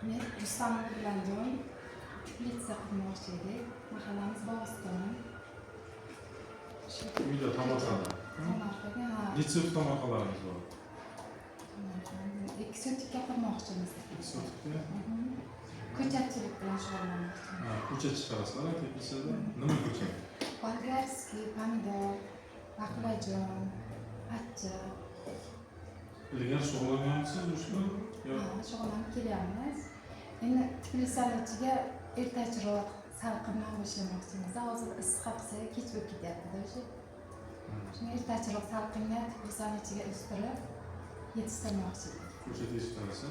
Men Rustamova bilan Jon теплица qurmoqchi edik. Mahallamiz Bog'iston. Shu Uyda, tomorqada. Tomorqaga, ha. Necha sotik tomorqalarimiz bor? Tomorqa. 2 sotikka qurmoqchimiz. 2 sotikka. Ko'chatchilik bilan shug'ullanmoqchimiz. Ha, ko'chat chiqarasizlar теплица da. Nima ko'chat? Болгарский, pomidor, baqlajon, achchiq. Ilgari shug'ullanganmisiz shu? Yo'q. Ha, shug'ullanib kelyapmiz. Endi теплица ni ichiga ertachiroq, salqindan boshlamoqchimiz. Hozir issiq qilsa, kech bo'lib ketyapti-da o'sha. Shuni ertachiroq, salqinga теплица ni ichiga o'stirib yetishtirmoqchi edik. Ko'chat yetishtirasiz.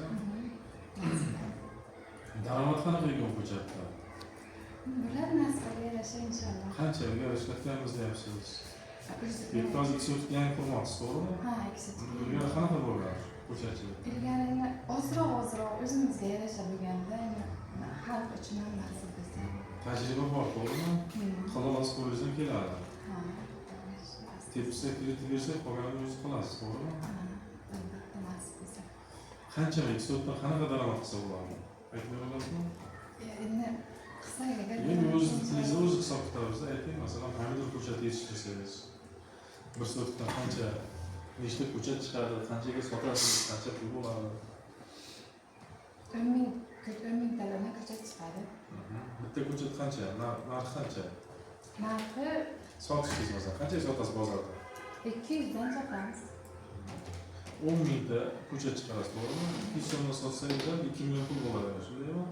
Daromad qanaqa ekan ko'chatda? Bo'ladi, nasibga yarasha, inshaalloh. Qancha ilgari ishlatganmiz deyapsiz? Bu yerda hozir 2 sotik yangi qurmoqchisiz, to'g'rimi? Ha, 2 sotik. Ilgari qanaqa bo'lgan ko'chatchilik? Ilgari endi ozroq ozroq o'zimizga yarasha bo'lganda, endi xalq uchun ham nasib bo'lsa. Tajriba bor, to'g'rimi? Hmm. Qila olasiz, qo'lingizdan keladi. Ha. Tepsa, kiritib bersak, qolganini o'zi qilasiz, to'g'rimi? Ha, albatta, nasib bo'lsa. Qancha, 2 sotdan qanaqa daromad qilsa bo'ladi? Aytib bera olasizmi? Endi qilsak agar. Endi o'z tilingizda, o'z hisob kitobingizda ayting, masalan, pomidor ko'chati yetishtirsangiz, 1 sotdan qancha, nechta ko'chat chiqadi, qanchaga sotasiz, qancha pul bo'ladi? 10 000, 10 mingtalardan ko'chat chiqadi. Bitta ko'chat qancha? Narxi qancha? Narxi Sotishingiz, masalan, qanchaga sotasiz bozorda? 200dan sotamiz. 10 mingta ko'chat chiqarasiz, to'g'rimi? 200 so'mdan sotsangiz ham 2 million pul bo'ladi, shundaymi?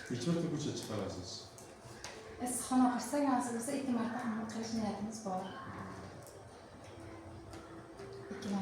Necha marta ko'chat chiqarasiz? Issiqxona qursak, nasib bo'lsa, ikki marta ham qilish niyatimiz bor.